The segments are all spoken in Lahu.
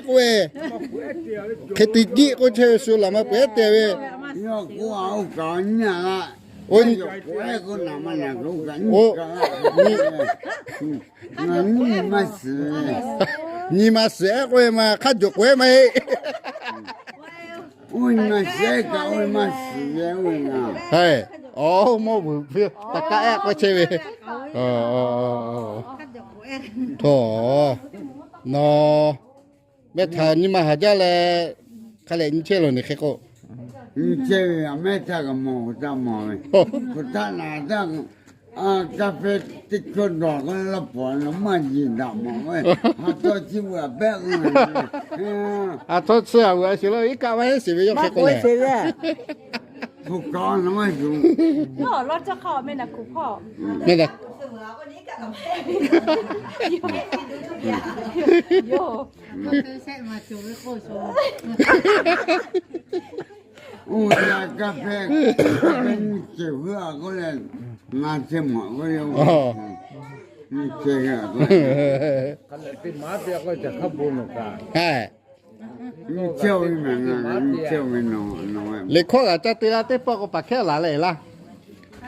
k'oˆ ve, hk'e te jiˆ k'oˆ chehˇ ve shu laˬ ma peuˬ ehˉ te ve. Nyi ma suhˍ ehˉ k'oˆ ve ma hk'a jawˬ k'oˆ ehˉ ma e. Haiˬ, awˬ mawˇ vuiˬ hpui taꞈ kaˆ ehˉ k'oˆ chehˇ ve. Htawˇ, nawˬ mehˆ htaꞈ nyi ma haˍ jaˇ leh, hk'a lehꞈ nyi chehˇ loˬ neˬ hk'e k'o, nyi chehˇ ve mehˆ htaꞈ kaꞈ mawˬ taˇ mawˬ ve, hk'aˬ htaˇ naˍ htaˇ kaˇ hpehˇ teˇ hkawˇ dawˬ k'o laˇ paˍ lo maˇ yeˬ daꞈ mawˬ ve, ha tawˇ chi veuꞈ pehˆ k'o, ha tawˇ chi a veuꞈ a sheˍ lo iˉ kaˆ maˇ heˆ sheˍ ve yawˇ hk'e k'o lehˬ, hpu kaꞈ na maˇ yuˬ. Mehˆ daꞈ. Oˇ ve kaˇ hpehˇ, kaˇ hpehˇ nyi ceuˬ hui a k'oˆ leh, na chehˇ mawˬ k'oˆ ve, nyi chehˇ hui a k'oˆ, nyi chehˇ ve mehˬ, nyi chehˇ ve nawˬ, nawˬ liꞈ hkawˇ g'aꞈ ca te la teˇ pawˆ k'o paˍ hkehˇ laˬ leh laˇ.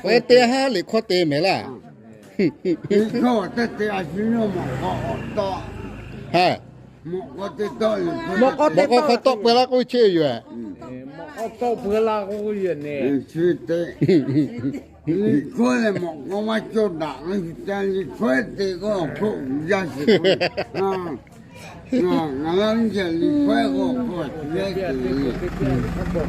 K'o e te haˉ liꞈ hkawˇ te mehˍ laˇ. Liꞈ hkawˇ teˇ te a shu yawˇ mawꞈ k'aw k'awꞈ tawˆ, mawꞈ k'aw k'awꞈ tawˆ peu laˇ k'oˆ ve chehˇ ve yoˬ. Mawꞈ k'aw tawˆ peu laˇ k'oˆ ve yoˬ neˬ. Liꞈ hkawˇ lehˬ mawꞈ k'aw maˇ cawˇ daꞈ k'o shu te, liꞈ hkawˇ te k'o awˬ hk'oˆ uiˍ jaˇ sheˍ k'o, ngaˬ laˇ ve liꞈ hkawˇ k'o awˬ hk'oˆ a shu yehˇ te ve.